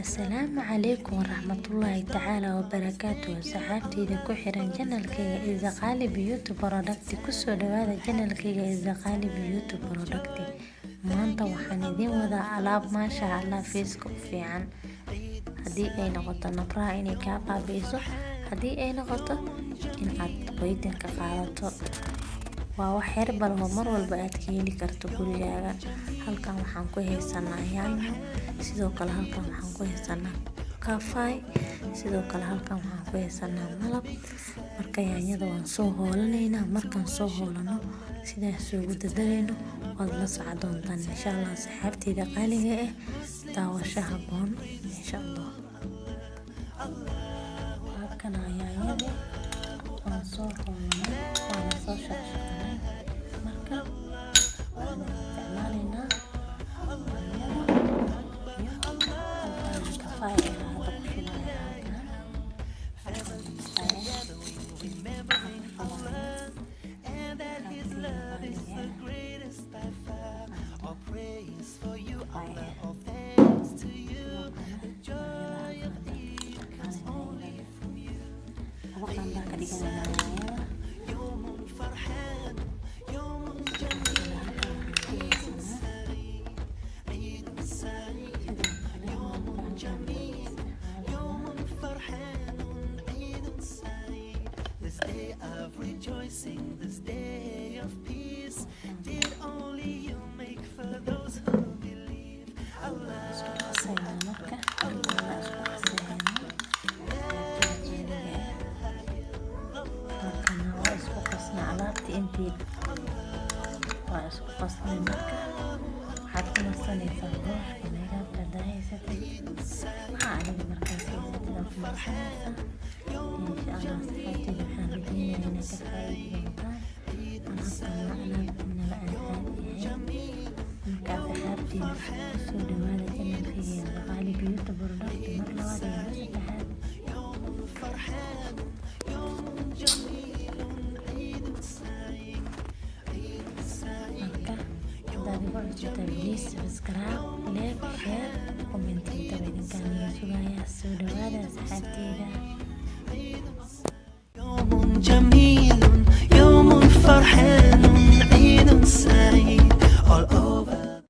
Asalaamu calaykum waraxmatullaahi tacaala wabarakaatuh. Asxaabteyda ku xiran channelkayga Izaqali Beauty Product, kusoo dhawaada channelkayga Izaqali Beauty Product. Maanta waxaan idiin wadaa alaab, maasha Allah, faceka u fiican. Haddii ay noqoto nabraha inay kaa baabi'iso, haddii ay noqoto in aad whitening ka qaadato, waa wax herbal oo mar walba aad ka heli karto gurigaaga. Halkan waxaan ku haysanaa yaanyo, sidoo kale halkan waxaan ku haysanaa kafay, sidoo kale halkan waxaan ku haysanaa malab. Marka yaanyada waan soo hoolanaynaa. Markaan soo hoolano, sidaas ugu dadarayno waad la socon doontaan, insha Allah. Asxaabteyda qaaliga ah, daawasho habboon, insha Allah. Waa kana yaanyadii waan soo hoolanay, waana soo shaqshaqanay. Marka waxaan isticmaalaynaa yaanyada iyo halkan kafay ayaa hadda ku shubaya. Halkan kafay ku shubaya, asxaabteyda qaaliga ah. Kafay sidoo kale yaanyada halkan isticmaalayna. Iyadana laba qaandaa ka dhiganaynaa yaanyada. Halkan waxaan ku haysanaa sidoo kale malabka. Halkan isticmaalaynaa. This day of rejoicing, this day of peace, did only you make for those who believe. Allah, Isku qasaynaa. Marka halkan isku qasaynaa, asxaabteyda qaaliga ah. Halkana waa isku qasnay alaabtii, intii waa isku qasnay. Marka waxaad ku marsanaysaa burushka makeupka hadaa haysatid, waxaa adiga markaas haysatid aad ku marsanaysaa, insha Allah. Asxaabteyda, waxaan rajeynayaa inaad ka faa'iidi doontaan. Alaabtan waa alaab inaba aan caadi ahayn. Marka asxaabteyda, kusoo dhawaada channelkayga Qaali Beauty Product mar labaad iyo mar saddexaad. يوم فرحان، يوم جميل، عيد سعيد، عيد سعيد. Marka haddaad igu cusubtahay, please subscribe, like, share, comment, intaba idinkaan iga sugayaa. Soo dhawaada, asxaabteyda. يوم جميل.